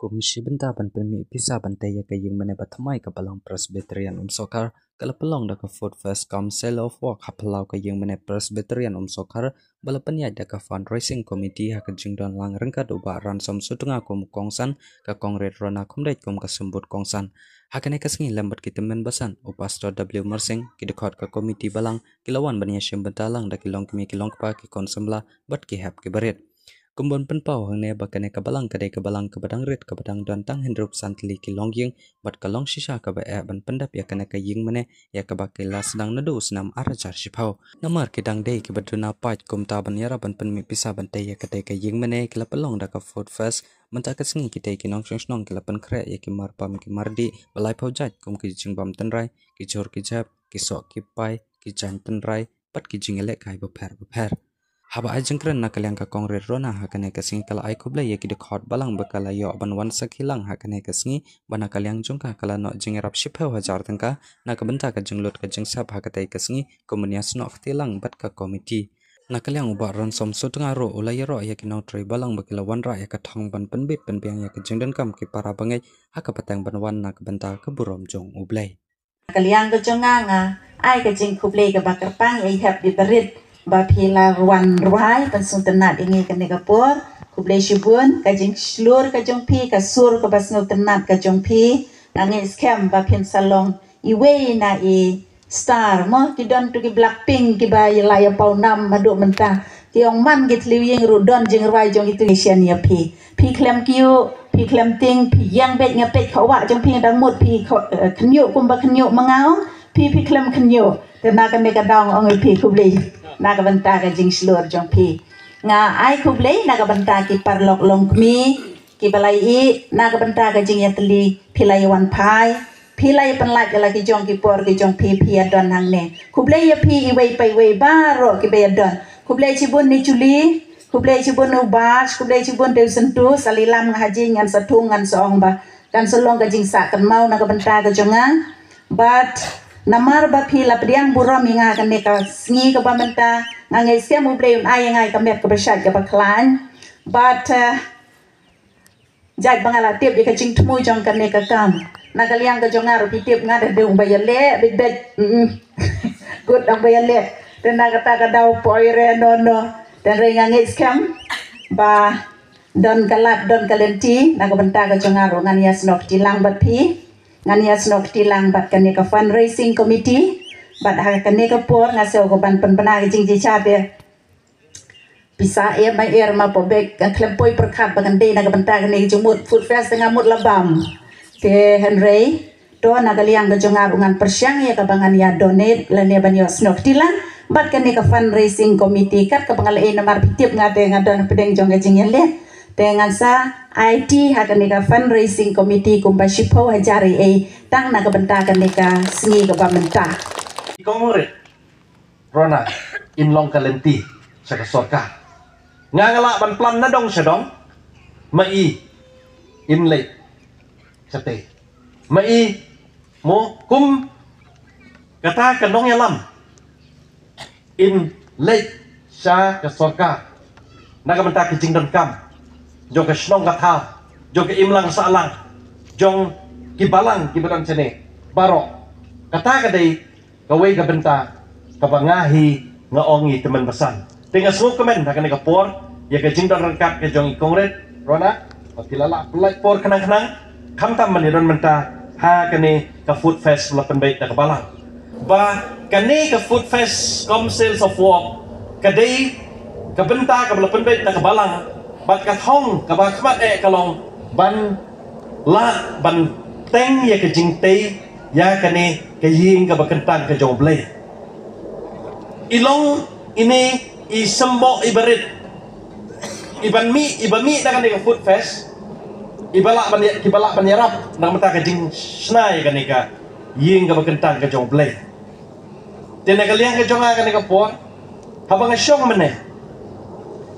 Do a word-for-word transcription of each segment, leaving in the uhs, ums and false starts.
Kum shi bynta ban pynmih pisa ban tei ïa ka ïing mane ba thymmai ka Balang Presbyterian Umsohkhar, ka la pynlong da ka Food Fest cum Sale of Work ha phyllaw ka ïing mane Presbyterian Umsohkhar, ba la pynïaid da ka Fundraising Committee ha ka jingdon lang ryngkat u Bah Ransom Sutnga kum u kongsan, ka Kong Rit Rona Khumdeit kum ka symbud kongsan. Ha kane ka sngi lem bad ki tymmen basan, u Pastor W Marsing, ki dkhot ka Committee Balang, ki la wan ban ïashim bynta lang da ki longkmie ki longkpa, ki khun samla bad ki hep ki barit. Kum ban pynpaw hangne ba kane ka balang ka dei ka balang kaba dang rit, kaba dang don tang hynriewphew san tylli ki longïing, bad ka long shisha kaba eh ban pyndep ïa kane ka ïing mane ïa kaba ki la sdang naduh u snem ar hajar shiphew. Namar ki dang dei kiba duna paid kumta ban ïarap ban pynmih pisa ban tei ïa katei ka ïing mane, ki la pynlong da ka Food Fest. Mynta ka sngi kitei ki nongshong shnong ki la pynkhreh ïa ki mar pam ki mar dih ba laiphew jait, kum ki jingbam tynrai, ki jhur ki jhep, ki soh ki pai, ki jaiñ tynrai bad ki jingïalehkai bapher bapher. Haba ai jingkren na ka liang ka Kong Rit Rona ha kane ka sngi, ka la ai khublei ïa ki dkhot balang ba ka la ïoh ban wan sakhi lang ha kane ka sngi, ba na ka liang jong ka ka la noh jingïarap shiphew hajar tyngka na ka bynta ka jinglut ka jingsep ha katei ka sngi, kum ban ïasnoh kti lang bad ka komiti. Na ka liang u Bah Ransom Sutnga ruh u la ïaroh ïa ki nongtrei balang ba ki la wanrah ïa ka thong ban pynbit pynbiang ïa ka jingdonkam ki para bangeit ha ka pateng ban wan na ka bynta ka burom jong U Blei. Na ka liang ka jong nga, nga ai ka jingkhublei kaba kyrpang ïa i hep i barit ba phi la wan rwai pynsngewtynnat ïa ngi kane ka por. Khublei shibun, ka jingshlur ka jong phi, ka sur kaba sngewtynnat ka jong phi, nga ngeit skhem ba phin sa long iwei na i star mo, ki don tu ki Blackpink kiba ïa la ïa paw nam haduh mynta. Ki ong man ki thliew ïing ruh don jingrwai jong itu, shen ïa phi. Phi khlem kyiuh, phi khlem tieng, phi ïeng beit, nga peit khaw wah jong phi dang mut phi khaw, eh, khynñiuh kumba khynñiuh ma nga ong. Phi, phi khlem khynñiuh. Te na kane ka daw nga ong ïa phi khublei na ka bynta ka jingshlur jong phi. Nga ai khublei na ka bynta ki paralok longkmie kiba la ïohi na ka bynta ka jingïatylli, phi la ïa wan phai, phi la ïa pynlait ïa la ki jong ki por ki jong phi, phi ïa don hangne. Khublei ïa phi iwei pa iwei baroh kiba ïa don. Khublei shibun Ni Chuli, khublei shibun u Bas, khublei shibun Dewsyntu, sa lilam nga ha jing, ngan sa thung, ngan sa ong ba kan sa long ka jingsah kynmaw na ka bynta ka jong nga. Bad namar ba phi la pdiang burom ïa nga kane ka sngi kaba mynta, nga ngeit skhem U Blei un ai ïa nga ïa ka met kaba shait kaba khlaiñ. Bad, eh, jait ba nga la tip ïa ka jingthmu jong kane ka kam. Na ka liang ka jong nga ruh phi tip nga da dang ba ïaleh bit bit. Mm. Kut dang ba ïaleh. Te na kata ka daw poi re no no. Te re nga ngeit skhem ba don ka lad, don ka lynti, na ka bynta ka jong nga ruh ngan ïasnoh kti lang bad phi. Ngan ïasnoh kti lang bad kane ka fundraising committee. Bad ha kane ka por nga sngew ka ban pynbna ka jingjia te. Pisa em ai er ma po bek ka khlem poi pyrkhat ba kan dei na ka bynta kane ka jingmut Food Fest, nga mut la bam. Te hynrei to na ka liang ka jong nga ruh ngan pyrshang ïa kaba ngan ïa donate lane ban ïoh snoh kti lang bad kane ka fundraising committee, kat kaba nga la ai namar phi tip nga te nga don pdeng jong ka jingïaleh. Te ngan sa ai ti ha kane ka fundraising committee kumba shiphew hajar ei ei tang na ka bynta kane ka sngi kaba mynta. Kong Rit Rona, in long ka lynti sha ka sorkar. Nga nga lah ban plan na dong sha dong. Ma i in leit shatei. Ma i mo kum kata ka nongïalam in leit sha ka sorkar na ka bynta ka jingdonkam jong ka shnong ka thaw, jong ka imlang sahlang, jong ki balang kiba don shane baroh. Kata ka dei kawei ka bynta kaba nga hi nga ong ïa i tymmen basan. Te nga sngewkmen ha kane ka por ïa ka jingdon ryngkat ka jong i Kong Rit Rona, ba phi la lah pynlait por khnang khnang, khamtam ban ïadon mynta ha kane ka Food Fest ba la pynbeit da ka balang. Ba kane ka Food Fest cum Sales of Work ka dei ka bynta kaba la pynbeit da ka balang, bad ka thong kaba khmat eh ka long ban lah ban teng ïa ka jingtei ïa kane ka ïing kaba kyntang ka jong U Blei. I long ine i symboh iba rit, iban mih, iba mih na kane ka Food Fest, iba lah ban ïa, kiba lah ban ïarap na ka bynta ka jingshna ïa kane ka ïing kaba kyntang ka jong U Blei. Te na ka liang ka jong nga kane ka por, haba nga shong mynne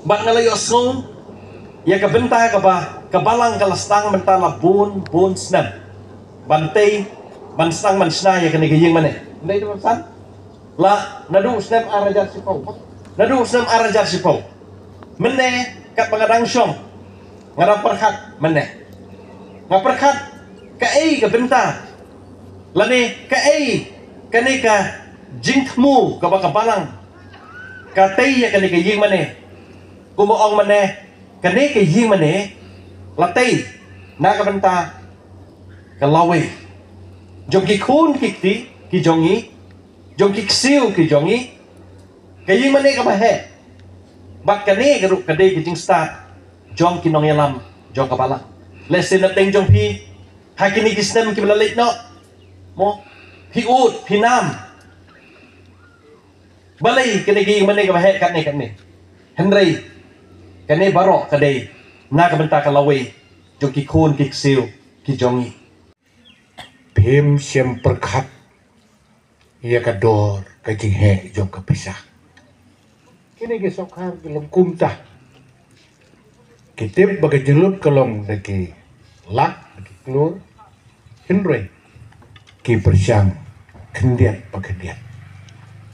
bad nga la ïohsngew ïa ka bynta kaba ka balang ka la sdang mynta la bun bun snem ban tei, ban sdang ban shna ïa kane ka ïing mane. Ym dei tymmen basan? La naduh u snem ar hajar shiphew. Naduh u snem ar hajar shiphew. Mynne katba nga dang shong, nga dang pyrkhat mynne. Nga pyrkhat kaei ka bynta lane kaei kane ka jingthmu kaba ka balang ka tei ïa kane ka ïing mane. Kumba ong mane, kane ka ïing mane la tei na ka bynta ka lawei jong ki khun ki kti ki jong ngi, jong ki ksiew ki jong ngi. Ka ïing mane kaba heh bad kane ka ruh ka dei ka jingstad jong ki nongïalam jong ka balang. Lehse na teng jong phi ha kine ki snem kiba la leit noh, mo, phi ud phi nam balei kane ka ïing mane kaba heh katne katne. Hynrei kane baroh ka dei na ka bynta ka lawei jong ki khun ki ksiew ki jong ngi. Phim shym pyrkhat ïa ka dor ka jingheh jong ka pisa. Kine ki sorkar ki long kumta. Ki tip ba ka jinglut ka long da ki lak, da ki klur. Hynrei ki pyrshang khyndiat ba khyndiat.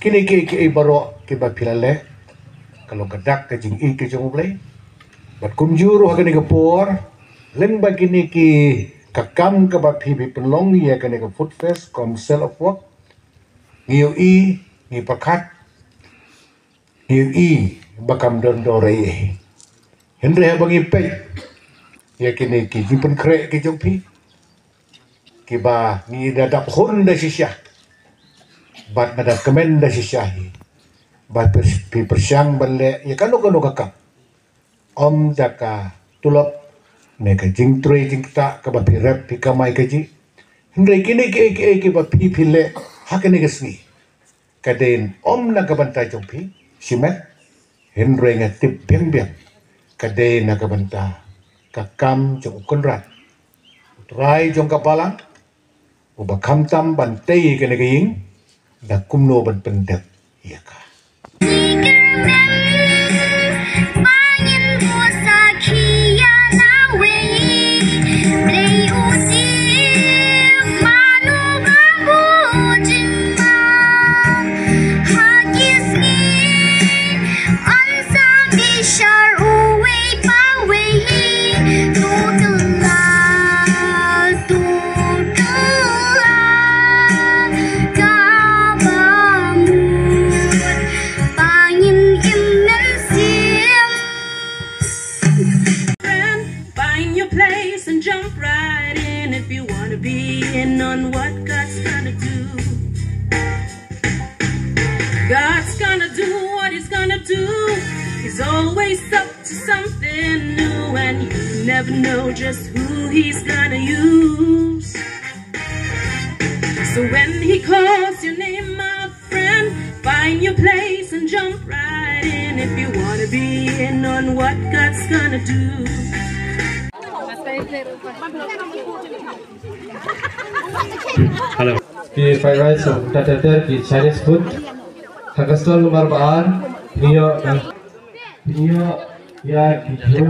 Kine ki, ki ei baroh kiba phi la leh ka long ka dak ka jingïeit ka jong U Blei. Bad kumjuh ruh ha kane ka por, lyngba kine ki ka kam kaba phi, phi pynlong ïa kane ka Food Fest kum Sale of Work, ngi ïohi, ngi pyrkhat, ngi ïohi ba kam don dor ei ei. Hynrei haba ngi peit ïa kine ki jingpynkhreh ki jong phi, kiba ngi da dap hun da shisha bad nga da kmen da shisha hi ba phi, phi pyrshang ban leh ïa kano kano ka kam. Ym da ka tulop ne ka jingtrei jingktah kaba phi rep phi kamai kajih. Hynrei kine kiei kiei kiba phi, phi leh ha kane ka sngi, ka dei ym na ka bynta jong phi shimet, hynrei nga tip biang biang ka dei na ka bynta ka kam jong U Kynrad, U Trai jong ka balang, uba khamtam ban tei kane ka ïing, da kumno ban pyndep ïa ka. Friend, find your place and jump right in if you want to be in on what God's gonna do. God's gonna do what he's gonna do. He's always up to something new, and you never know just who he's gonna use. So when he calls your name, my friend, find your place and jump right in if you wanna be in on what God's gonna do. Hello. Ki fried rice sum ta ter ter ki Chinese food. Ha ka stall number ba ar, phi ïoh, phi ïoh ïa ki jhur,